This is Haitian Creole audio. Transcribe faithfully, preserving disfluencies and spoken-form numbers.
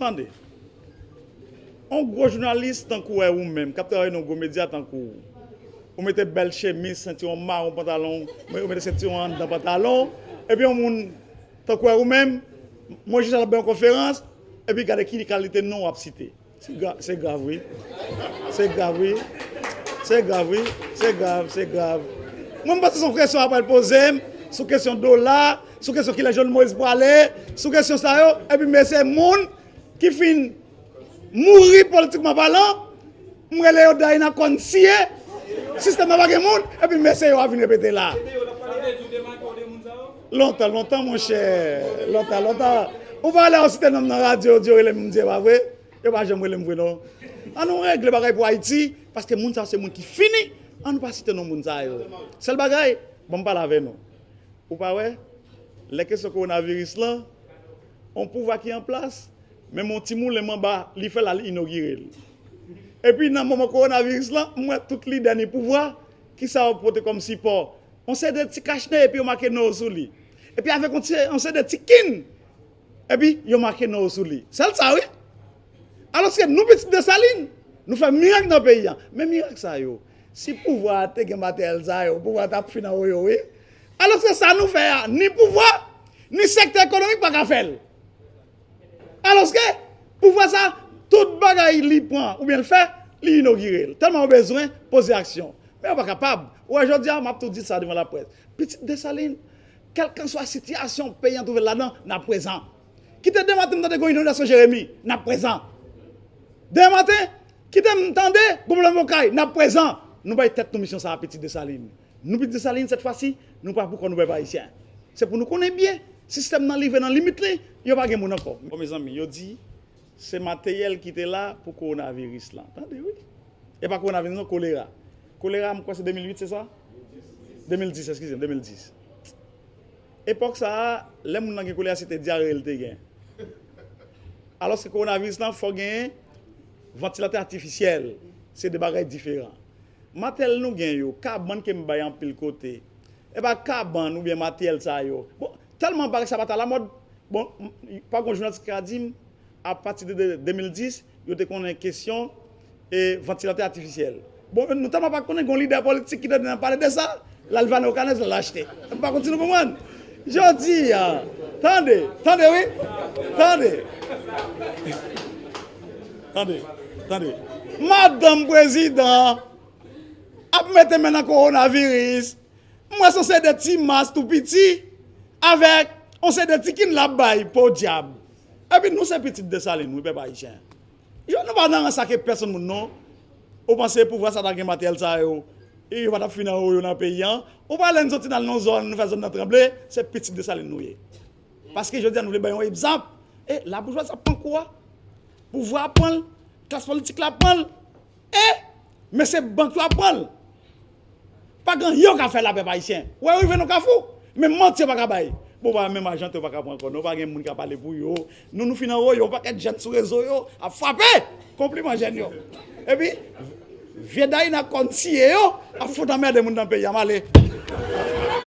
Tande. On gwo jounalis tankou w, ou menm, k ap travay nan gwo medya tankou w. Ou mete bèl chemiz, sentiwon mawon, pantalon, ou mete sentiwon anndan pantalon, epi yon moun tankou w, ou menm, mwen jis al bay yon konferans, epi gade ki kalite non w ap site. Se gra-, se grav, wi. Se grav, wi. Se grav, wi. Se grav, se grav. Mwen, m panse se yon kesyon ap al poze m, sou kesyon dola, sou kesyon kilè Jovenel Moïse pwale, sou kesyon sa yo, epi mesye moun ki fin mouri politikman palan, m rele yo Dayina konn siye, sistèm nan pa gen moun, epi mesye yo a vin repete la. Lontan, lontan, monchè. Lontan, lontan. Ou pa wè lè yo site non m nan radyo, yo di yo rele m, m di, "E pa vre?" Yo pa janm rele m vre, non. An nou regle bagay pou Ayiti, paske moun sa yo se moun ki fini. An nou pa site non moun sa yo. Sèl bagay, bon, m pale avè nou. Ou pa wè, lè kesyon kowonaviris lan, on pouvwa ki an plas, menm on ti moulen manba, li fè l al inogire l. Epi nan moman kowonaviris lan, m wè tout lidè ni pouvwa, ki sa yo pote kòm sipò? On seri de ti kachnen epi yo make non yo sou li. Epi avèk on ti, on seri de ti kin, epi yo make non yo sou li. Sèl sa, wi. Alòske nou pitit Desalin, nou fè mirak nan peyi a. Men mirak sa yo, si pouvwa a te gen materyèl sa yo, pouvwa a t ap fin anwo yo, wi. Alòske sa nou fè a, ni pouvwa, ni sektè ekonomik pa ka fè l. Alòske, pouvwa sa, tout bagay li pran oubyen l fè, li inogire l. Tèlman yo bezwen poze aksyon. Men yo pa kapab. Ou wè, jodi a, m ap tou di sa devan laprès. Pitit Desalin, kèlkanswa sitiyasyon peyi an twouve l ladan, n ap prezan. Kite demen maten m tande gon inondasyon Jeremi, n ap prezan. Demen maten, kite m tande gon pwoblèm Okay, n ap prezan. Nou bay tèt nou misyon sa a, pitit Desalin. Nou pitit Desalin, sèt fwa si, nou pa pou kò nou, pèp ayisyen. Se pou nou konnen byen, sistèm nan rive nan limit li, yo pa gen moun ankò. Bon, mezanmi, yo di se materyèl ki te la pou kowonaviris lan. Tande, wi. E pa kowonaviris, non, kolera. Kolera, m kwè se de mil uit, se sa? De mil dis, eskize m, de mil dis. Epòk sa a, lè moun nan gen kolera, se te dyare l te gen. Alòske kowonaviris lan, fò genyen vantilatè atifisyèl. Se de bagay diferan. Materyèl nou gen yo, kabann ke m bay anpil kote. E pa kabann oubyen materyèl sa yo. Bon, tèlman bagay sa pa t alamòd. Bon, m, pa gon jounalis ki ka di m, apati de, de, de mil dis, yo te konnen kesyon, e, vantilatè atifisyèl. Bon, nou tèlman pa konnen, gon lidè politik ki tande n ap pale de sa, l al vane okanèz, l al achte. M pa konn si nou konprann. Jodi a, tande, tande, wi. Tande. Tande, tande. Madanm prezidan ap mete men nan kowonaviris. M wè se yon seri de ti mas tou piti avèk yon seri de ti kin l ap bay, podyab. Epi nou se pitit Desalin, wi, pèp ayisyen. Yo, nou pa nan rans ak pèsonn moun, non. Ou panse pouvwa sa ta gen materyèl sa yo, e yo pa t ap fin anwo yo nan peyi an? Ou pa lè n soti n al nan zòn, nou fè zòn nan tranble, se pitit Desalin nou ye. Paske jodi a nou vle bay yon egzanp. E laboujwazi ap pran kou a. Pouvwa ap pran l. Klas politik la ap pran l. E mesye bank yo ap pran l. Pa gen anyen yo ka fè la, pèp ayisyen. Ou wè, rive nan kafou. Men manti yo pa ka bay. Bon, pa menm ajan yo pa ka pran ankò, non, pa gen moun ka pale pou yo. Nou, nou fin anwo yo, yon pakèt jèn sou rezo yo ap frape. Konpliman jèn yo. Epi, vye Dayina kòn siye yo ap fout anmède moun nan peyi a, m ale.